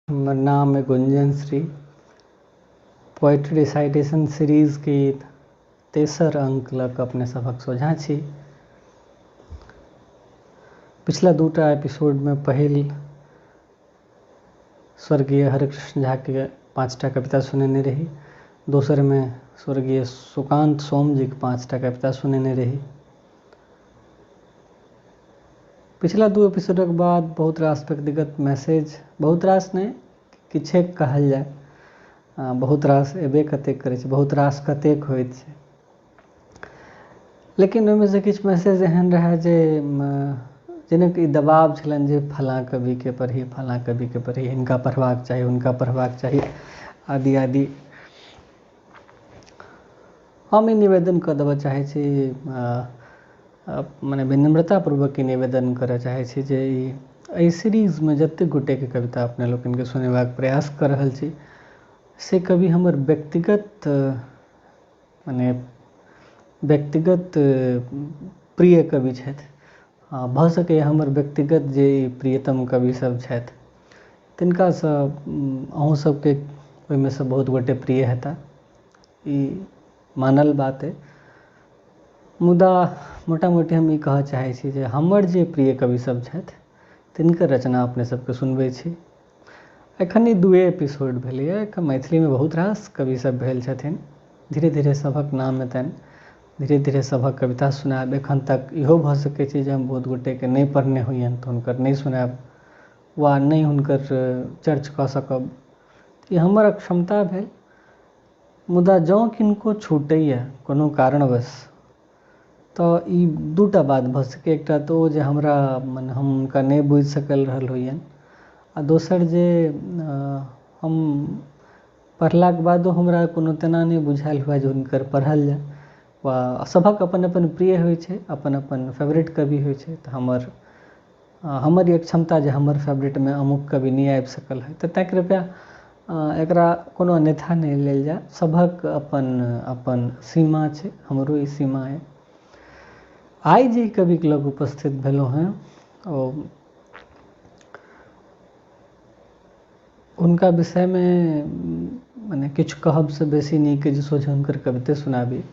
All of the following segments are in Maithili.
हमर नाम अइ गुंजन श्री। पोएट्री रिसाइटेशन सीरीजके तेसर अङ्क लऽ कऽ अपने सभक सोझाँ छी। पिछला दूटा एपिसोडमे पहिल स्वर्गीय हरिकृष्ण झाके पाँचटा कविता सुनेने रही, दोसरमे स्वर्गीय सुकान्त सोमजीके पाँचटा कविता सुनेने रही। पिछला दू एपिसोडक बाद बहुत रास व्यक्तिगत मैसेज, बहुत रास नहि किछे कहल जाय, बहुत रास एबे कतेक करै छै, बहुत रास कतेक होइत छै, लेकिन ओहिमे से किछु मैसेज एहन रहए जे जिनक ई दबाव छलनि जे फलाँ कविके पढ़ी, फलाँ कविके पढ़ी, हिनका पढ़बाक चाही, हुनका पढ़बाक चाही, आदि आदि। हम ई निवेदन कऽ देबऽ चाहै छी, मने विनम्रतापूर्वक ई निवेदन करऽ चाहै छी जे ई एहि सीरीजमे जतेक गोटेके कविता अपने लोकनिके सुनेबाक प्रयास कऽ रहल छी से कवि हमर व्यक्तिगत मने व्यक्तिगत प्रिय कवि छथि। भऽ सकैए हमर व्यक्तिगत जे प्रियतम कवि सब छथि तिनकासँ अहूँ सबके ओहिमे सँ बहुत गोटे प्रिय हेता, ई मानल बात अइ। मुदा मोटा मोटी हम ई कहऽ चाहै छी जे हमर जे प्रिय कवि सब छथि तिनकर रचना अपने सबके सुनबै छी। एखन ई दुए एपिसोड भेलैए, एखन मैथिलीमे बहुत रास कवि सब भेल छथिन, धीरे धीरे सभक नाम एतनि, धीरे धीरे सभक कविता सुनायब। एखन तक इहो भऽ सकै छै जे हम बहुत गोटेके नहि पढ़ने होइयनि तऽ हुनकर नहि सुनायब वा नहि हुनकर चर्च कऽ सकब, ई हमर अक्षमता भेल। मुदा जँ किनको छूटैए कोनो कारणवश तऽ ई दूटा बात भऽ सकैए, एकटा तऽ ओ जे हमरा मने हम हुनका नहि बुझि सकल रहल होइयनि, आ दोसर जे हम पढ़लाके बादो हमरा कोनो तेना नहि बुझायल हुए जे हुनकर पढ़ल जाय, वा सभक अपन अपन प्रिय होइ छै, अपन अपन फेवरेट कवि होइ छै, तऽ हमर हमर ई क्षमता जे हमर फेवरेटमे अमुक कवि नहि आबि सकल हइ, तऽ तैँ कृपया एकरा कोनो अन्यथा नहि लेल जाय। सभक अपन अपन सीमा छै, हमरो ई सीमा अइ। आइ जे कविके लग उपस्थित भेलहुँ हेँ ओ हुनका विषयमे मने किछु कहबसँ बेसी नीक जे सोझे हुनकर कविते सुनाबी।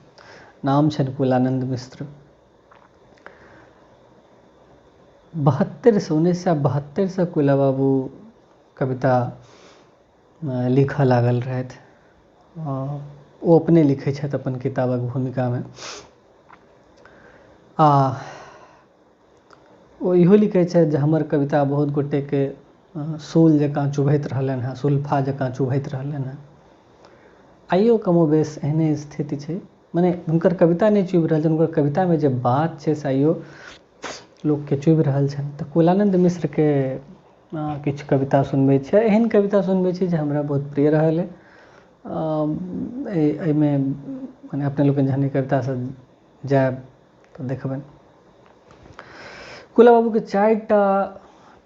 नाम छनि कुलानन्द मिश्र। 1972 सँ कुला बाबू कविता लिखऽ लागल रहथि। ओ अपने लिखै छथि अपन किताबक भूमिकामे, आ ओ इहो लिखै छथि जे हमर कविता बहुत गोटेके शूल जकाँ चुभैत रहलनि हेँ, सुल्फा जकाँ चुभैत रहलनि हेँ। आइयो कमोबेश एहने स्थिति छै, मने हुनकर कविता नहि चुभि रहल छनि, हुनकर कवितामे जे बात छै से आइयो लोकके चुभि रहल छनि। तऽ कुलानन्द मिश्रके किछु कविता सुनबै छी, एहन कविता सुनबै छी जे हमरा बहुत प्रिय रहल अइ। एहिमे मने अपने लोकनि जहन ई कवितासँ जायब तऽ देखबनि। कुला बाबूके चारिटा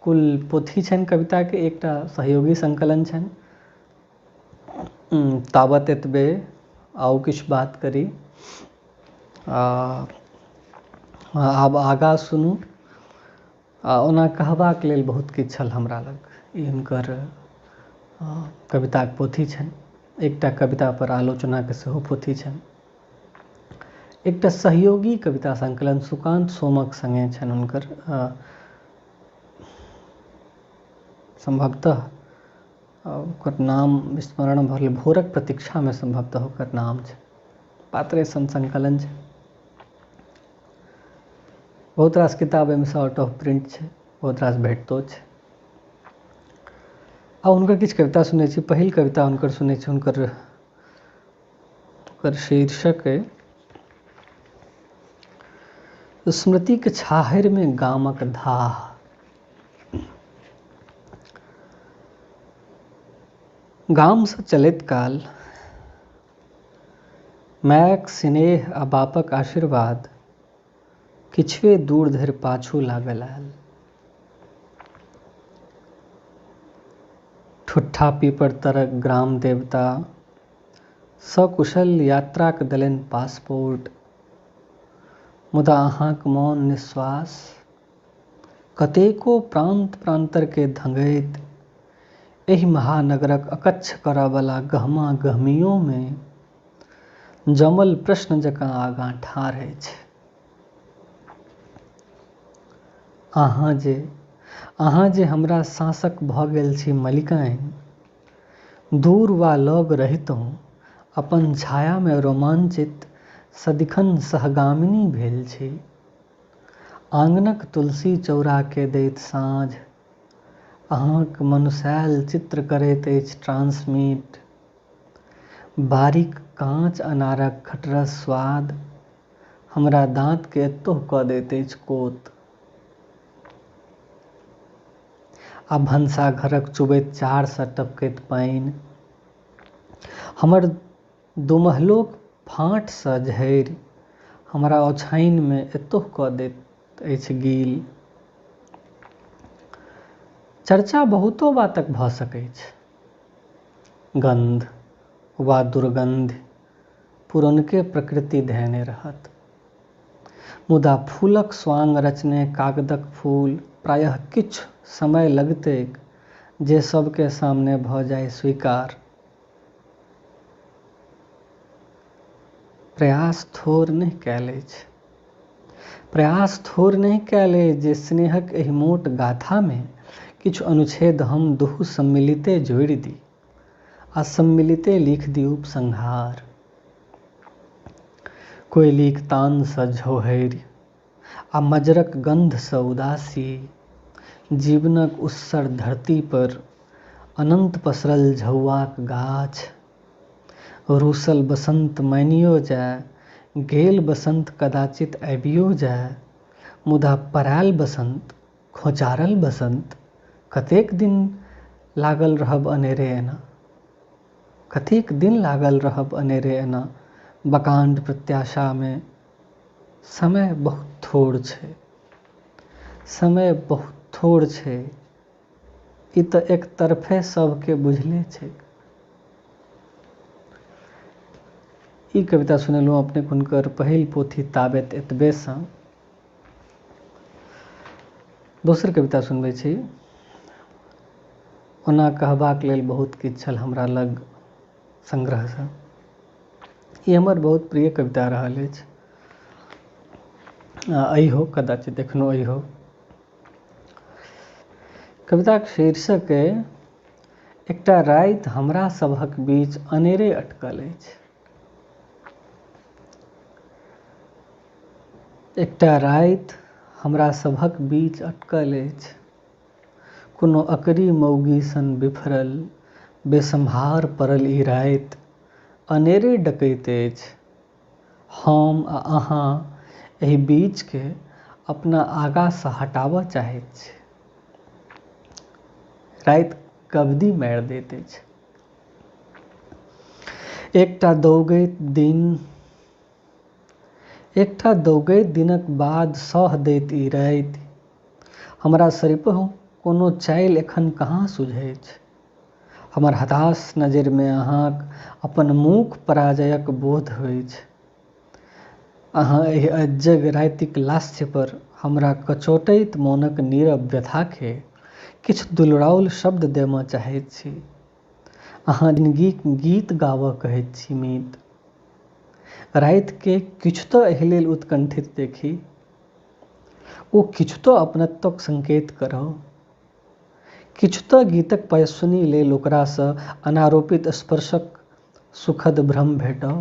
कुल पोथी छनि कविताके, एकटा सहयोगी संकलन छनि, तावत एतबे, आउ किछु बात करी, आब आगाँ सुनू, आ ओना कहबाक लेल बहुत किछु छल हमरा लग, ई हुनकर कविताके पोथी छनि। एकटा कविता पर आलोचनाके सेहो पोथी छनि। एकटा सहयोगी कविता संकलन सुकान्त सोमक सङ्गे छनि हुनकर, सम्भवतः ओकर नाम विस्मरण भऽ गेल, भोरक प्रतीक्षामे सम्भवतः ओकर नाम छै। पात्रे सन संकलन छै। बहुत रास किताब एहिमे आउट ऑफ प्रिंट छै, बहुत रास भेटतो छै। आ हुनकर किछु कविता सुनै छी। पहिल कविता हुनकर सुनै छी, हुनकर ओकर शीर्षक अइ स्मृतिक छाहरिमे गामक धाह। गामसँ चलैत काल मायक स्नेह आ बापक आशीर्वाद किछुए दूर धरि पाछू लागल आयल। ठुट्ठा पीपर तरक ग्राम देवता सकुशल यात्राक देलनि पासपोर्ट, मुदा अहाँक मौन निश्वास कतेको प्रान्त प्रान्तरके धंगैत एहि महानगरक अकच्छ करऽवला गहमा-गहमियोमे जमल प्रश्न जकाँ आगाँ ठाढ़ अछि। अहाँ जे हमरा साँसक भऽ गेल छी मलिकाइन, दूर वा लग रहितहुँ अपन छायामे रोमांचित सदिखन सहगामिनी भेल छी। आँगनक तुलसी चौराकेँ दैत साँझ, अहाँक मनुसाएल चित्र करैत अछि ट्रांसमिट। बाड़ीक काँच अनारक खटरस स्वाद हमरा दाँतकेँ एतहु कऽ दैत अछि कोत। आ भनसाघरक चुबैत चारसँ टपकैत पानि हमर दुमहलोक फाँटसँ झहरि हमरा ओछाइनमे एतहु कऽ दैत अछि गील। चर्चा बहुतो बातक भऽ सकैछ। गन्ध वा दुर्गन्धि पुरनके प्रकृति धयने रहत। मुदा फूलक स्वांग रचने कागदक फूल प्रायः किछु समय लगतैक जे सबके सामने भऽ जाय स्वीकार। प्रयास थोड़ नहि कयल अछि। प्रयास थोड़ नहि कयल अछि जे स्नेहक एहि मोट गाथामे किछु अनुच्छेद हम दुहू सम्मिलिते जोड़ि दी आ सम्मिलिते लिखि दी उपसंहार। कोइलीक तानसँ झौहरि आ मजरक गन्धसँ उदासी, जीवनक उस्सर धरती पर अनन्त पसरल झौआक गाछ। रूसल बसन्त मानियो जाय, गेल बसन्त कदाचित आबियो जाय, मुदा पड़ायल बसन्त, खोंचारल बसन्त, कतेक दिन लागल रहब अनेरे एना? कतेक दिन लागल रहब अनेरे एना बकाण्ड प्रत्याशामे? समय बहुत थोड़ छै। समय बहुत थोड़ छै, ई तऽ एकतरफे सभकेँ बुझले छैक। ई कविता सुनेलहुँ अपनेक हुनकर पहिल पोथी ताबेत एतबेसँ। दोसर कविता सुनबै छी। ओना कहबाक लेल बहुत किछु छल हमरा लग संग्रहसँ। ई हमर बहुत प्रिय कविता रहल अछि आ अइहो, कदाचित एखनो अइहो। कविताक शीर्षक अइ एकटा राति हमरा सभक बीच अनेरे अटकल अछि। एकटा राति हमरा सभक बीच अटकल अछि। कोनो अकरी मौगी सन बिफरल बेसम्हार पड़ल ई राति अनेरे डकैत अछि। हम आ अहाँ एहि बीचकेँ अपना आगाँसँ हटाबऽ चाहैत छी। राति कबदी मारि दैत अछि। एकटा दौगैत दिन, एकटा दौगैत दिनक बाद सह दैत ई राति हमरा सरिपहुँ कोनो चालि एखन कहाँ सुझैछ। हमर हताश नजरिमे अहाँक अपन मूक पराजयक बोध होइछ। अहाँ एहि अज्जग रातिक लास्य पर हमरा कचोटैत मोनक नीरव व्यथाकेँ किछु दुलराओल शब्द देमऽ चाहैत छी। अहाँ जिनगीक गीत गाबऽ कहैत छी मीत। रातिकेँ किछु तऽ एहि लेल उत्कण्ठित देखी। ओ किछु तऽ अपनत्वक संकेत करौ। किछु तऽ गीतक पयस्विनी लेल ओकरासँ अनारोपित स्पर्शक सुखद भ्रम भेटौ।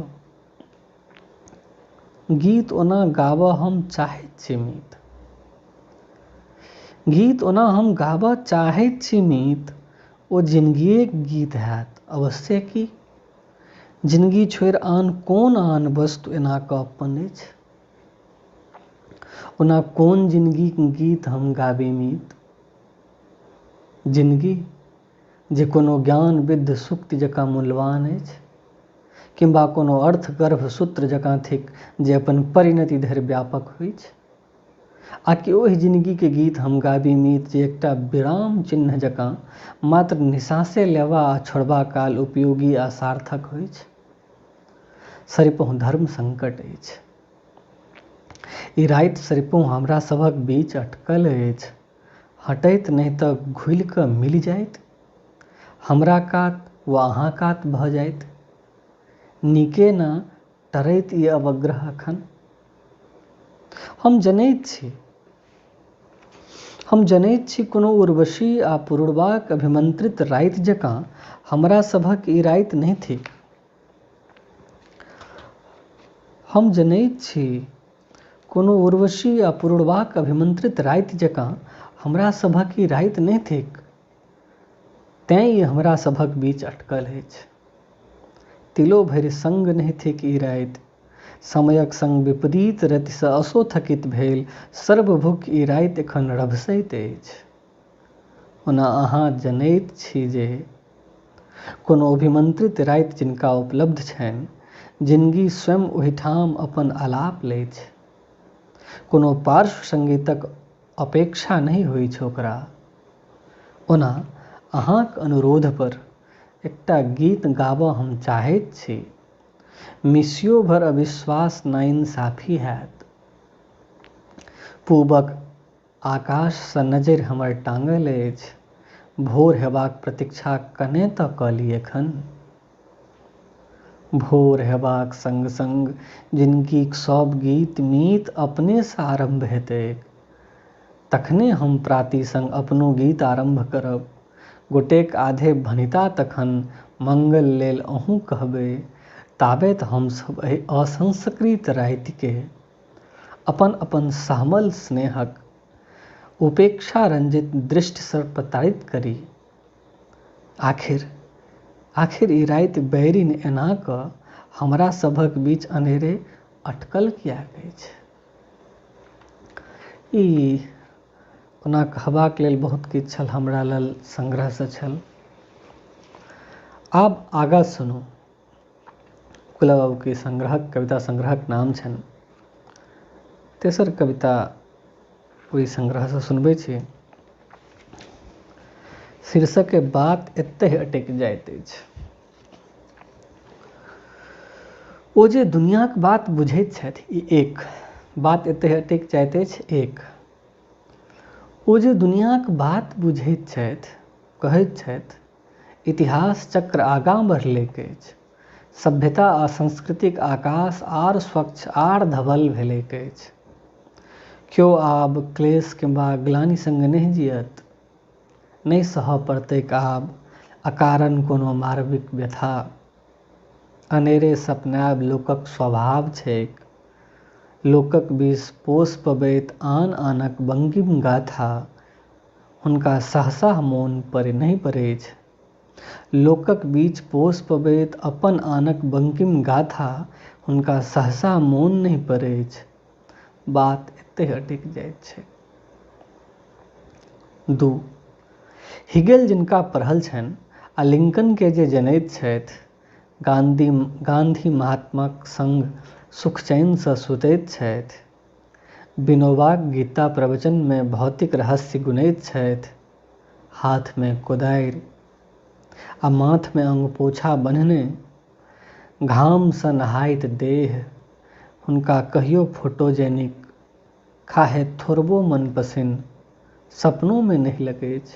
गीत ओना गाबऽ हम चाहैत छी मीत। गीत ओना हम गाबऽ चाहैत छी मीत, ओ जिनगिएक गीत हैत अवश्ये की? जिनगी छोड़ि आन कोन आन वस्तु एना कऽ अप्पन अछि? ओना कोन जिनगीक गीत हम गाबी मीत? जिनगी जे कोनो ज्ञानविद्ध सूक्ति जकाँ मूल्यवान अछि, किंबा कोनो अर्थगर्भ सूत्र जकाँ थिक जे अपन परिणति धरि व्यापक होइछ? आ कि ओहि जिनगीक गीत हम गाबी मीत जे एकटा विराम चिह्न जकाँ मात्र निसाँसे लेबा आ छोड़बा काल उपयोगी आ सार्थक होइछ? सरिपहुँ धर्म संकट अछि। ई राति सरिपहुँ हमरा सभक बीच अटकल अछि। हटैत नहि तऽ घुलि कऽ मिलि जाइत। हमरा कात वा अहाँ कात भऽ जाइत। नीके ना टरैत ई अवग्रह एखन। हम जनैत छी, हम जनैत छी कोनो उर्वशी आ पुरुरवाक अभिमंत्रित राति जकाँ हमरा सभक ई राति नहि थिक। हम जनैत छी कोनो उर्वशी आ पुरुरवाक अभिमंत्रित राति जकाँ हमरा सभक ई राति नहि थिक, तेँ ई हमरा सभक बीच अटकल अछि। तिलो भरि संग नहि थिक ई राति। समयक संग विपरीत रतिसँ असोथकित भेल सर्वभुक ई राति एखन रभसैत अछि। ओना अहाँ जनैत छी जे कोनो अभिमंत्रित राति जिनका उपलब्ध छनि, जिनगी स्वयं ओहिठाम अपन आलाप लैछ। कोनो पार्श्व संगीतक अपेक्षा नहि होइछ ओकरा। ओना अहाँक अनुरोध पर एकटा गीत गाबऽ हम चाहैत छी। मिसियो भर अविश्वास नाइंसाफी हैत। पूबक आकाशसँ नजरि हमर टाँगल अछि। भोर हेबाक प्रतीक्षा कने तऽ कऽ ली एखन। भोर हेबाक संग-संग जिनगीक सभ गीत मीत अपनेसँ आरम्भ हेतैक। तखने हम प्राती संग अपनो गीत आरम्भ करब। गोटेक आधे भनिता तखन मंगल लेल अहूँ कहबै। ताबेत हमसभ एहि असंस्कृत रातिके अपन-अपन सहमल स्नेहक उपेक्षा रंजित दृष्टिसँ प्रताड़ित करी। आखिर आखिर ई राति बैरिन एना कऽ हमरा सभक बीच अनेरे अटकल किएक अछि? ई ओना कहबाक लेल बहुत किछु छल, हमरा लेल संग्रहसँ छल। आब आगाँ सुनू। कुला बाबूके संग्रहक कविता संग्रहक नाम छनि। तेसर कविता ओहि संग्रहसँ सुनबै छी। शीर्षक बात एतहि अटकि जाइत अछि। ओ जे दुनियाक बात बुझैत छथि, ई एक बात एतहि अटकि जाइत अछि। एक ओ जे दुनियाक बात बुझैत छथि, कहैत छथि, इतिहास चक्र आगाँ बढ़लैक अछि, सभ्यता आ संस्कृतिक आकाश आर स्वच्छ आर धवल भेलैक अछि। केओ आब क्लेश किंवा ग्लानि संग नहि जियत, नहि सहऽ पड़तैक आब अकारण कोनो मार्मिक व्यथा। अनेरे सपनायब लोकक स्वभाव छैक। लोकक बीच पोस पबैत आन आनक बंकिम गाथा हुनका सहसा मोन पर नहि पड़ैछ। लोकक बीच पोस पबैत अपन आनक बंकिम गाथा हुनका सहसा मोन नहि पड़ैछ। बात एतहि अटकि जाइत छै। 2 हिगेल जिनका पढ़ल छनि आ लिंकन के जे जनैत छथि, गांधी महात्माक संग सुख चैनसँ सुतैत छथि, विनोबाक गीता प्रवचनमे भौतिक रहस्य गुनैत छथि, हाथमे कोदारि आ माथमे अंगपोछा बन्हने घामसँ नहाइत देह हुनका कहियो फोटोजेनिक खाहे थोड़बो मन पसिन सपनोमे नहि लगैछ।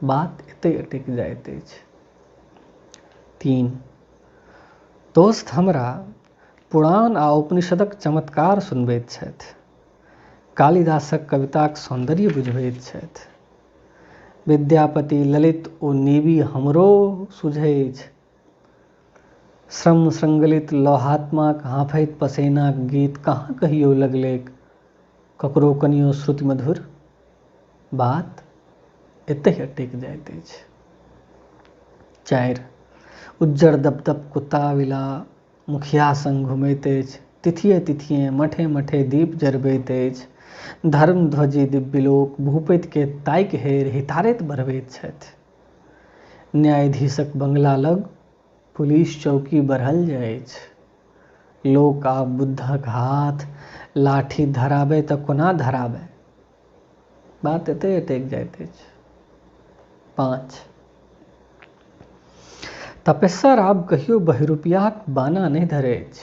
बात एतहि अटकि जाइत अछि। 3 दोस्त हमरा पुराण आ उपनिषदक चमत्कार सुनबैत छथि, कालिदासक कविताक सौन्दर्य बुझबैत छथि, विद्यापति ललित ओ नीवी हमरो सुझैछ, श्रम श्रृंगलित लौहात्माक हाँफैत पसेनाक गीत कहाँ कहियो लगलैक ककरो कनियो श्रुति मधुर। बात एतहि अटकि जाइत अछि। 4 उज्जर दपदप कुत्ता विला मुखिया संग घुमैत अछि, तिथिये तिथिये मठे मठे दीप जरबैत अछि, धर्मध्वजी दिव्यलोक भूपति के ताकि हेर हितारैत बढ़बैत छथि। न्यायाधीशक बंगला लग पुलिस चौकी बढ़ल जाइछ। लोक आब बुद्धक हाथ लाठी धराबै तऽ कोना धराबै। बात एतहि अटकि जाइत अछि। 5 तपेश्वर आब कहियो बहुरुपियाक बाना नहि धरैछ।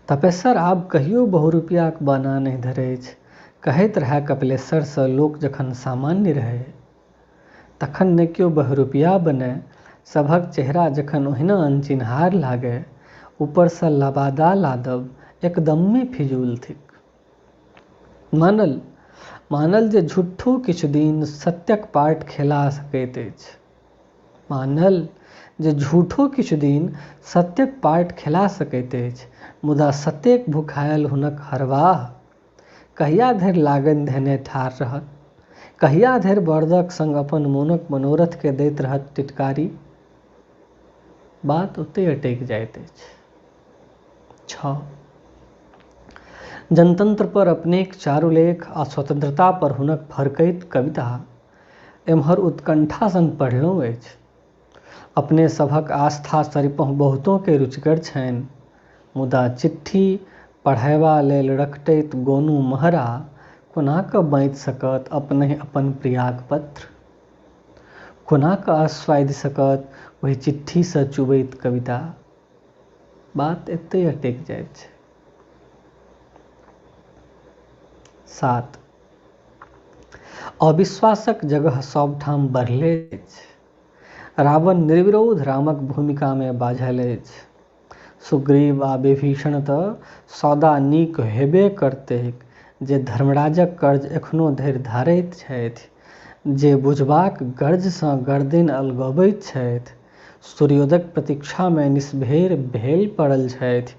तपेश्वर आब कहियो बहुरुपियाक बाना नहि धरैछ। कहैत रहए कपिलेश्वरसँ लोक जखन सामान्य रहै तखन ने केओ बहरूपिया बनय। सभक चेहरा जखन ओहिना अनचिन्हार लागय, ऊपरसँ लबादा लादब एकदम्मे फिजूल थिक। मानल मानल जे झूठो किछु दिन सत्यक पार्ट खेला सकैत अछि। मानल जे झूठो किछु दिन सत्यक पार्ट खेला सकैत अछि, मुदा सत्यक भुखायल हुनक हरवाह कहिया धरि लागनि धेने ठाढ़ रहत? कहिया धरि बड़दक संग अपन मोनक मनोरथकेँ दैत रहत टिटकारी? बात ओतहि अटकि जाइत अछि। 6। जनतंत्र पर अपनेक चारुलेख आ स्वतंत्रता पर हुनक फरकैत कविता एम्हर उत्कंठा संग पढ़लहुँ अछि। अपने सभक आस्था सरिपहुँ बहुतोकेँ रुचिगर छनि, मुदा चिट्ठी पढ़यबा लेल रकटैत गोनू महरा कोना कऽ बाँचि सकत अपनहि अपन प्रियाक पत्र? कोना कऽ आस्वादि सकत ओहि चिट्ठीसँ चुबैत कविता? बात एतहि अटकि जाइत छै। 7। अविश्वासक जगह सभठाम बढ़ले अछि। रावण निर्विरोध रामक भूमिकामे बाझल अछि। सुग्रीव आ विभीषण तऽ सौदा नीक हेबे करतैक जे धर्मराजक कर्ज एखनो धरि धारैत छथि, जे बुझबाक गर्जसँ गर्दनि अलगबैत छथि, सूर्योदयक प्रतीक्षामे निसभेर भेल पड़ल छथि।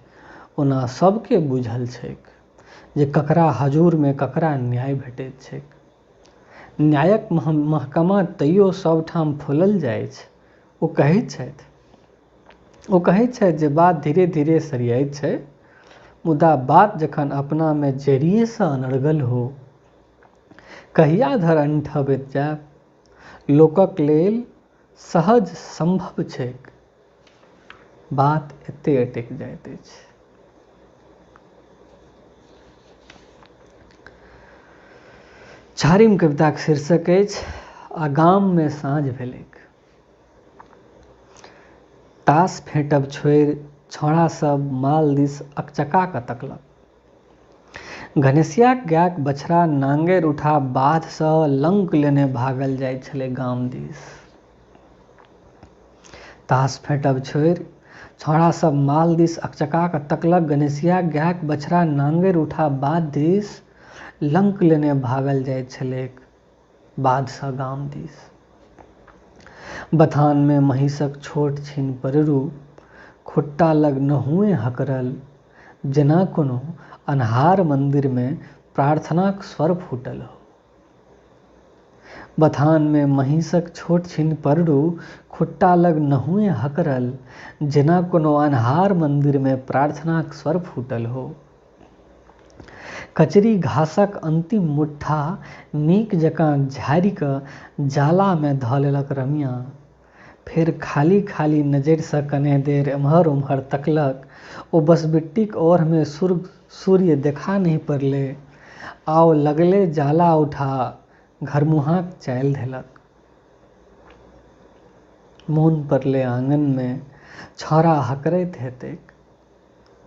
ओना सभकेँ बूझल छैक जे ककरा हजूरमे ककरा न्याय भेटैत छैक। न्यायक महकमा तैयो सभठाम फोलल जाइछ। ओ कहैत छथि जे बात धीरे-धीरे सरियाइत छै, मुदा बात जखन अपनामे जड़िएसँ अनर्गल हो, कहिया धरि अनठबैत जायब? लोकक लेल सहज संभव छैक। बात एतहि अटकि जाइत अछि। चारिम कविताक शीर्षक अछि आ गाममे साँझ भेलैक। तास फेंटब छोड़ि छौंड़ा सब माल दिस अकचका कऽ तकलक। गणेशियाक गायक बछड़ा नांगरि उठा बाधसँ लंक लेने भागल जाइत छलै गाम दिस। तास फेंटब छोड़ि छौंड़ा सब माल दिस अकचका कऽ तकलक। गणेशियाक गायक बछड़ा नांगरि उठा बाध दिस लंक लेने भागल जाइत छलैक बाधसँ गाम दिस। बथानमे महींसक छोट छिन पड़रू खुट्टा लग नहुएँ हकरल, जेना कोनो अन्हार मन्दिरमे प्रार्थनाक स्वर फूटल हो। बथानमे महींसक छोट छिन पड़रू खुट्टा लग नहुएँ हकरल, जेना कोनो अन्हार मन्दिरमे प्रार्थनाक स्वर फूटल हो। कचरी घासक अन्तिम मुट्ठा नीक जकाँ झाड़ि कऽ जालामे धऽ लेलक रमिया। फेर खाली खाली नजरिसँ कने देर एम्हर ओम्हर तकलक। ओ बँसबिट्टीक ओरमे सूर्य देखा नहि पड़लै आ ओ लगले जाला उठा घरमुहाँक चालि धेलक। मोन पड़लै आङनमे छौंड़ा हकरैत हेतैक,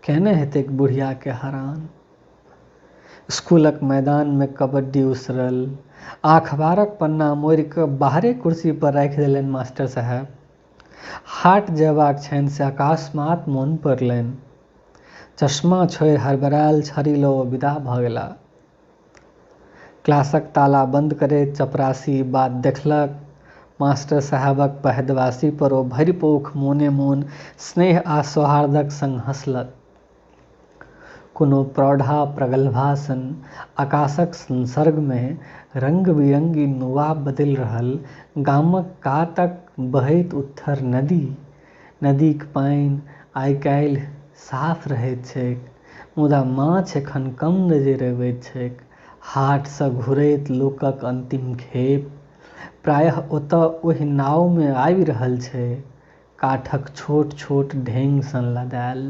केने हेतैक बुढ़ियाके हरान। स्कूलक मैदानमे कबड्डी उसरल आ अखबारक पन्ना मोड़ि कऽ बाहरे कुर्सी पर राखि देलनि मास्टर साहेब। हाट जयबाक छनि से अकस्मात मोन पड़लनि। चश्मा छोड़ि हड़बड़ायल छड़ी लऽ विदा भऽ गेला। क्लासक ताला बंद करैत चपरासी बात देखलक। मास्टर साहेबक बहदवासी पर ओ भरि पोख मोने मोन स्नेह आ सौहार्दक संग हँसलक। कोनो प्रौढ़ा प्रगल्भा सन आकाशक संसर्गमे रंग बिरंगी नुआ बदलि रहल गामक कातक बहैत उत्थर नदी। नदीक पानि आइ-काल्हि साफ रहैत छैक, मुदा माछ एखन कम नजरि अबैत छैक। हाटसँ घुरैत लोकक अन्तिम खेप प्रायः ओतऽ ओहि नावमे आबि रहल छै, काठक छोट-छोट ढेंग सन लदायल।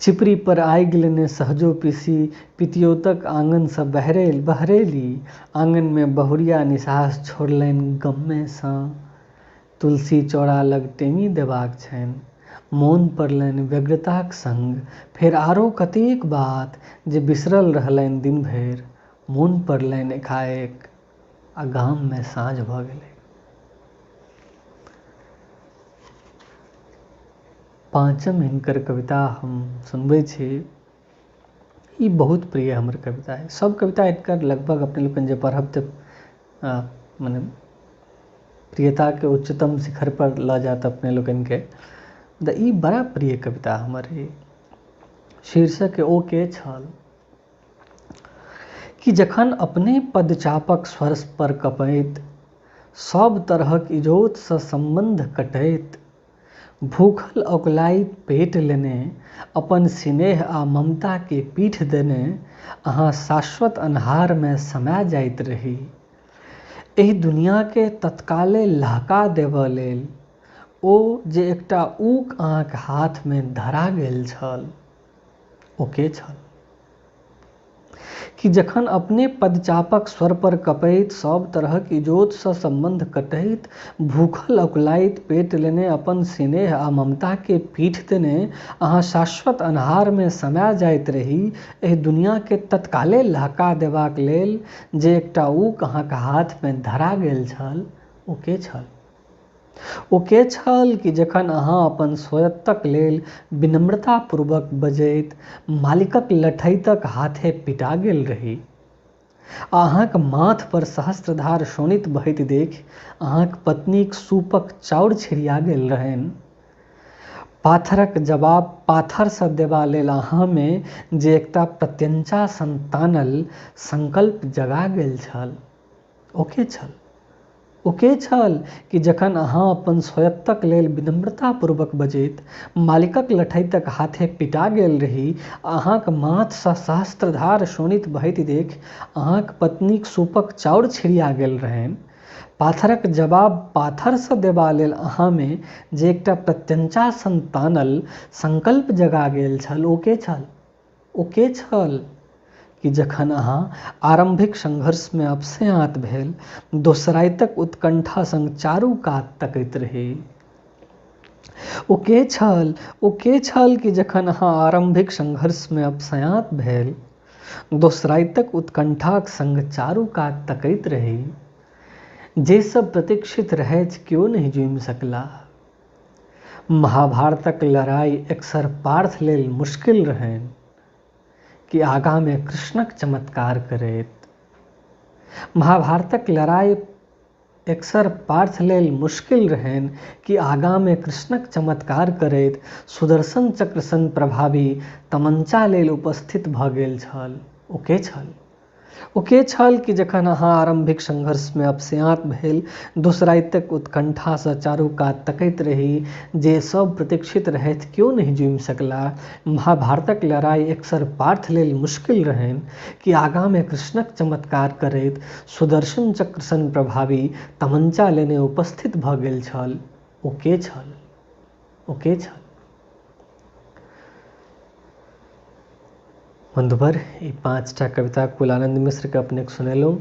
चिपरी पर आगि लेने सहजो पीसी पितियौतक आङनसँ बहरेली। आङनमे बहुरिया निसास छोड़लनि गम्मेसँ। तुलसी चौरा लग टेमी देबाक छनि। मोन पड़लनि व्यग्रताक संग फेर आरो कतेक बात जे बिसरल रहलनि दिन भरि। मोन पड़लनि एकाएक आ गाममे साँझ भऽ गेलै। पाँचम हिनकर कविता हम सुनबै छी। ई बहुत प्रिय हमर कविता अइ। सब कविता हिनकर लगभग अपने लोकनि जे पढ़ब तऽ मने प्रियताके उच्चतम शिखरपर लऽ जायत अपने लोकनिके। तऽ ई बड़ा प्रिय कविता हमर अइ। शीर्षक ओ के छल कि जखन अपने पदचापक स्वर पर कँपैत, सब तरहक इजोतसँ सम्बन्ध कटैत, भूखल अकुलाइत पेट लेने, अपन सिनेह आ ममताके पीठ देने अहाँ शाश्वत अन्हारमे समा जाइत रही। एहि दुनियाके तत्काले लहका देबऽ लेल ओ जे एकटा ऊक अहाँके हाथमे धरा गेल छल, ओ के छल? कि जखन अपने पदचापक स्वर पर कँपैत, सब तरहक इजोतसँ सम्बन्ध कटैत, भूखल अकुलाइत पेट लेने अपन सिनेह आ ममताके पीठ देने अहाँ शाश्वत अन्हारमे समा जाइत रही, एहि दुनियाके तत्काले लहका देबाक लेल जे एकटा ऊक अहाँके हाथमे धरा गेल छल, ओ के छल? ओ के छल कि जखन अहाँ अपन स्वायत्तक लेल विनम्रतापूर्वक बजैत मालिकक लठैतक हाथे पिटा गेल रही आ अहाँक माथ पर सहस्त्रधार शोणित बहैत देखि अहाँक पत्नीक सूपक चाउर छिड़िया गेल रहनि, पाथरक जवाब पाथरसँ देबा लेल अहाँमे जे एकटा प्रत्यंचा सन तानल संकल्प जगा गेल छल, ओ के छल? ओ के छल कि जखन अहाँ अपन स्वायत्तक लेल विनम्रतापूर्वक बजैत मालिकक लठैतक हाथे पिटा गेल रही आ अहाँक माथसँ सहस्त्रधार शोणित बहैत देखि अहाँक पत्नीक सूपक चाउर छिड़िया गेल रहनि, पाथरक जवाब पाथरसँ देबा लेल अहाँमे जे एकटा प्रत्यंचा सन तानल संकल्प जगा गेल छल, ओ के छल? ओ के छल कि जखन अहाँ आरम्भिक संघर्षमे अपस्याँत भेल दोसराइतक उत्कण्ठा संग चारू कात तकैत रही? ओ के छल? ओ के छल कि जखन अहाँ आरम्भिक संघर्षमे अपस्याँत भेल दोसराइतक उत्कण्ठाक संग चारू कात तकैत रही? जे सब प्रतीक्षित रहथि केओ नहि जुमि सकलाह। महाभारतक लड़ाइ एकसर पार्थ लेल मुश्किल रहनि कि आगाँमे कृष्णक चमत्कार करैत। महाभारतक लड़ाइ एकसर पार्थ लेल मुश्किल रहनि कि आगाँमे कृष्णक चमत्कार करैत सुदर्शन चक्र सन प्रभावी तमंचा लेल उपस्थित भऽ गेल छल। ओ के छल? ओ के छल कि जखन अहाँ आरम्भिक संघर्षमे अपस्याँत भेल दोसराइतक उत्कण्ठासँ चारू कात तकैत रही, जे सब प्रतीक्षित रहथि केओ नहि जुमि सकलाह। महाभारतक लड़ाइ एकसर पार्थ लेल मुश्किल रहनि कि आगाँमे कृष्णक चमत्कार करैत सुदर्शन चक्र सन प्रभावी तमंचा लेने उपस्थित भऽ गेल छल। ओ के छल? ओ के छल? बन्धुवर, ई पाँचटा कविता कुलानन्द मिश्रके अपनेके सुनेलहुँ।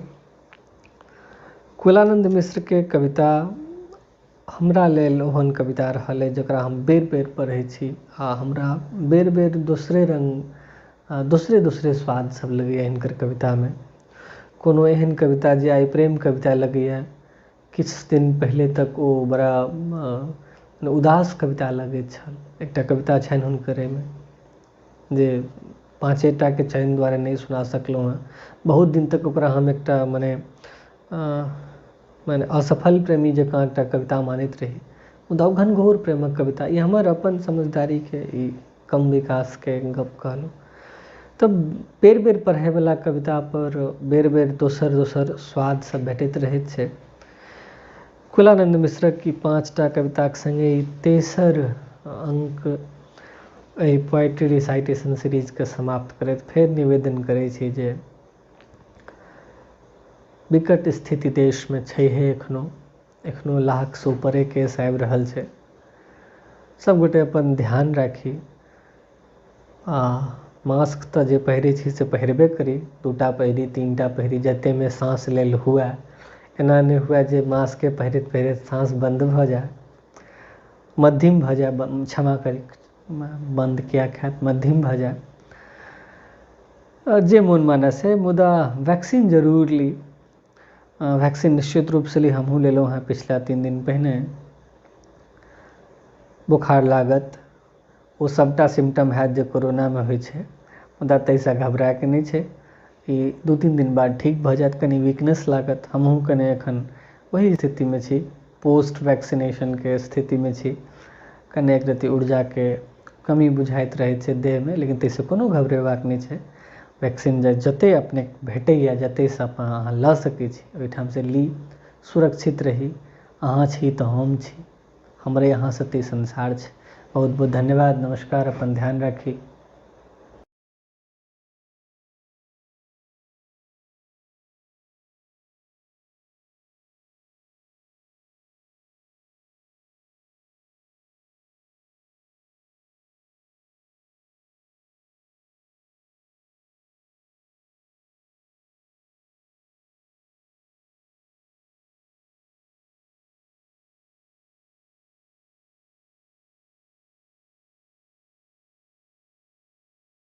कुलानन्द मिश्रके कविता हमरा लेल ओहन कविता रहल अइ जकरा हम बेर बेर पढ़ै छी आ हमरा बेर बेर दोसरे रङ्ग दोसरे दोसरे स्वाद सब लगैए हिनकर कवितामे। कोनो एहन कविता जे आइ प्रेम कविता लगैए, किछु दिन पहिले तक ओ बड़ा उदास कविता लगैत छल। एकटा कविता छनि हुनकर एहिमे जे पाँचेटाके चयन दुआरे नहि सुना सकलहुँ हेँ। बहुत दिन तक ओकरा हम एकटा मने मने असफल प्रेमी जकाँ एकटा कविता मानैत रही, मुदा ओ घनघोर प्रेमक कविता। ई हमर अपन समझदारीके ई कम विकासके गप कहलहुँ। तऽ बेर बेर पढ़ैवला कवितापर बेर बेर दोसर दोसर स्वाद सब भेटैत रहैत छै। कुलानन्द मिश्रक ई पाँचटा कविताक सङ्गे ई तेसर अङ्क एहि पोएट्री रिसाइटेशन सीरीजके समाप्त करैत फेर निवेदन करै छी जे विकट स्थिति देशमे छैहे एखनो, एखनो लाखसँ ऊपरे केस आबि रहल छै। सबगोटे अपन ध्यान राखी आ मास्क तऽ जे पहिरै छी से पहिरबे करी, दूटा पहिरी तीनटा पहिरी जतेकमे साँस लेल हुए। एना नहि हुए जे मास्के पहिरैत पहिरैत साँस बन्द भऽ जाय, मद्धिम भऽ जाय, क्षमा करी बन्द किएक हैत, मद्धिम भऽ जाय, जे मोन मानय से, मुदा वैक्सीन जरूर ली। वैक्सीन निश्चित रूपसँ ली, हमहूँ लेलहुँ हेँ पिछला 3 दिन पहिने। बोखार लागत, ओ सबटा सिम्टम हैत जे कोरोनामे होइ छै, मुदा ताहिसँ घबरायके नहि छै। ई 2-3 दिन बाद ठीक भऽ जायत, कनि वीकनेस लागत। हमहूँ कनि एखन ओही स्थितिमे छी, पोस्ट वैक्सीनेशनके स्थितिमे छी। कने एक रत्ती ऊर्जाके कमी बुझाइत रहै छै देहमे, लेकिन ताहिसँ कोनो घबरेबाक नहि छै। वैक्सीन जतेक अपने भेटैए, जतेकसँ अहाँ लऽ सकै छी, ओहिठामसँ ली, सुरक्षित रही। अहाँ छी तऽ हम छी, हमरे अहाँसँ तऽ ई संसार छै। बहुत बहुत धन्यवाद, नमस्कार, अपन ध्यान राखी।